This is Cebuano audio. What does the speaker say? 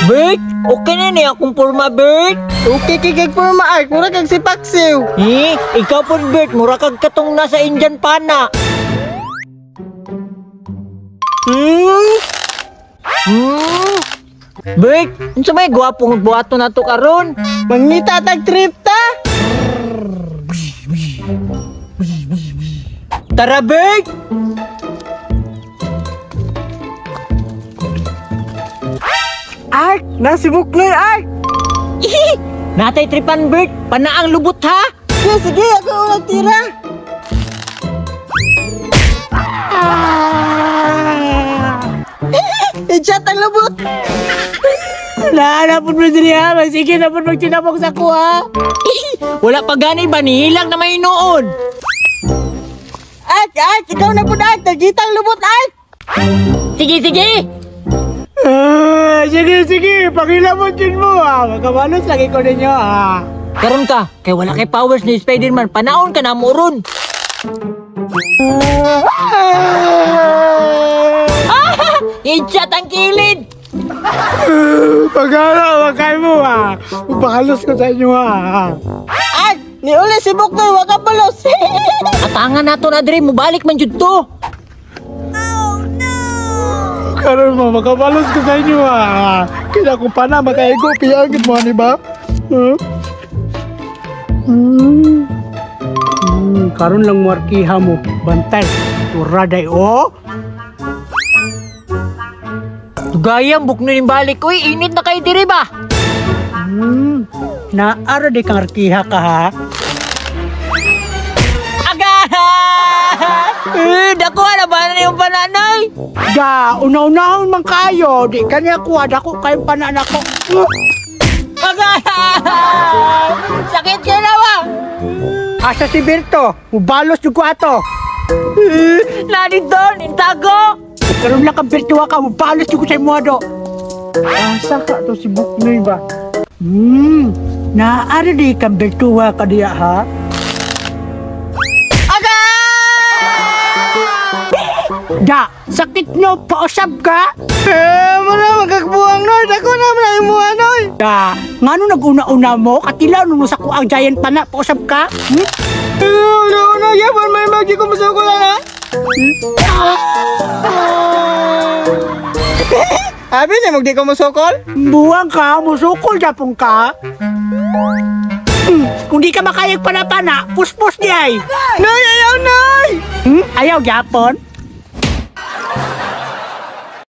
Bert, okay na niya akong porma, Bert. Okay kay kag porma, Ark. Mura kag si Paksiw. Eh, ikaw po, Bert, mura kag katong nasa Indian pana. Hmm? Hmm. Bert, unsa may gwapong buhaton nato karon? Mangita tag trip ta. Tara, Bert. Ark, nasibukloy, Ark. Natay tripan, Bert. Panaang lubot ha. Sige, sige, ako unang tira. Headshot ang lubot. Nahanapon mo diri ha. Sige na po magtinapok sa kuha. Wala pa gani ba nihilang na may noon. Ark, Ark, ikaw na po, Ark. Nagitang lubot, Ark. Sige, sige. Sige, sige. Pakilamot yun mo ha. Magkabalos lagi ko ninyo ha. Karon ka, kay wala kay powers ni Spider-Man. Panaon ka na mo ron. Headshot ang kilid. Pagkala, wag mo ha. Balos ko sa inyo ha. Ark, niuli si Buknoy, wag ka balos. Atangan nato na diri, mubalik man jud to. Karon mo, makabalos ko sa inyo ha. Kaya kung pana, makaigo, piyangin mo, di ba? Huh? Hmm. Karon lang markiha mo, bantay. Uraday, oh. Tugayang Buknoy ning balik. Uy, init na kay diri ba? Naara di kang arkiha ka ha. Aga! Dako na ba na yung pananay? Da, una-unahon man kayo. Di kanya kuha, dako kayong panana ko. Aga! Sakit ka na ba? Asa si Berto? Ubalos yung ko ato. Nandito, nintago. Karoon lang kang Berto ka, ubalos yung ko sa imo do. Asa ka to si Buknoy ba? Naara di kang Berto ka diya ha? Aga! Da, sakit no, pausap ka? Eh, muna magkagbuang, Noy. Dako na man ang imuha, Noy. Da, ngano nag-una-una mo? Katilaw nung sa kuang giant pana, pausap ka? Hmm? Una-una, yapon, may magi ko masukol na, ha? Abi, na magdi ko musukol? Buwang ka, musukol japon ka. Kung di ka makayag pana-pana, puspos di ay. Noy, ayaw, Noy! Ayaw japon?